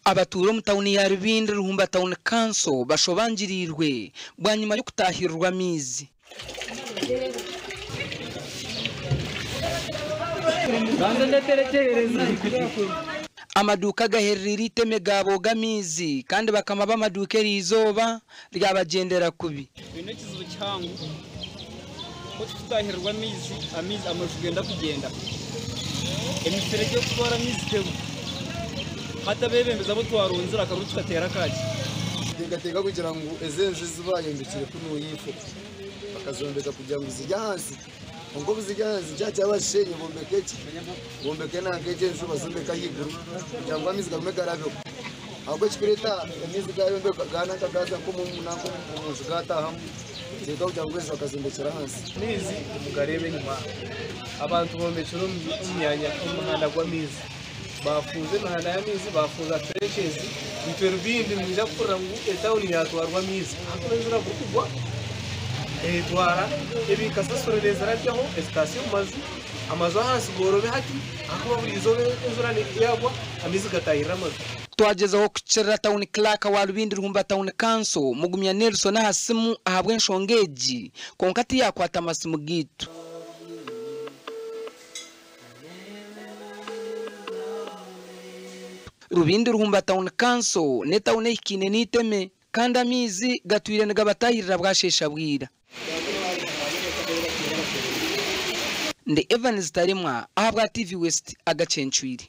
Abatuura omu tauni ya Rubindi Ruhumba Town Council bashobangiriirwe bwanyima y'okutaahirirwa amaizi. Amaduuka agaherereire eiteme gaabooga amaizi kandi bakama b'amaduuka eriizooba ryabagyendera kubi. Twine ekizibu kihango ku tukutaahirirwa amaizi, amaizi amaju genda kugyenda. Emiferegye erikutwara amaizi teriho. Hati abeebembezi abu twaronzire akaruru tukateera akaaki. Nteekateeka kugira ngu ezi enju ezi baayombekire kunu ifo bakazombeka kugira ngu ziri ahansi kwonka obu ziri ahansi kyaba kyaba bakishenye bombeke ki bombeke nanka egi enju bazombeke ahaiguru kugira ngu amaizi gagume garabeho ahabw'okuba ekikureeta amaizi gayombekwa gananka gaaza nk'omu nanka omunju gaataahamu nteeka kugira ngu enju bakazombekyera ahansi. Amaizi mugareebe enyima aha. Abantu bombekire omu myanya omu muhanda gw'amaizi. Baafunza emihanda y'amaizi, baafunza trenches. Itwe Rubindi nimwija kuhurira ngu etawuni yaatwarwa amaizi ahakuba enjura burikugwa etwara ebikasasiro neezirabyaho ezitaasya omu maju. Amaju ahansi goorobi hati ahakuba buri izooba enjura yaagwa amaizi gataahirira amaju. Twagyezaho kukirira Town Clerk wa Rubindi Ruhumba Town Council, Mugumya Nelson aha simu ahabw'enshonga egi kwonka tiyakwata masimu gaitu. Rubindi Ruhumba Town Council n'etawuni ehikaine n'eiteme kandi amaizi gatwire nigabatahirira bwasheesha bwira. Ndi Evans Taremwa ahabwa TV West agacencwire.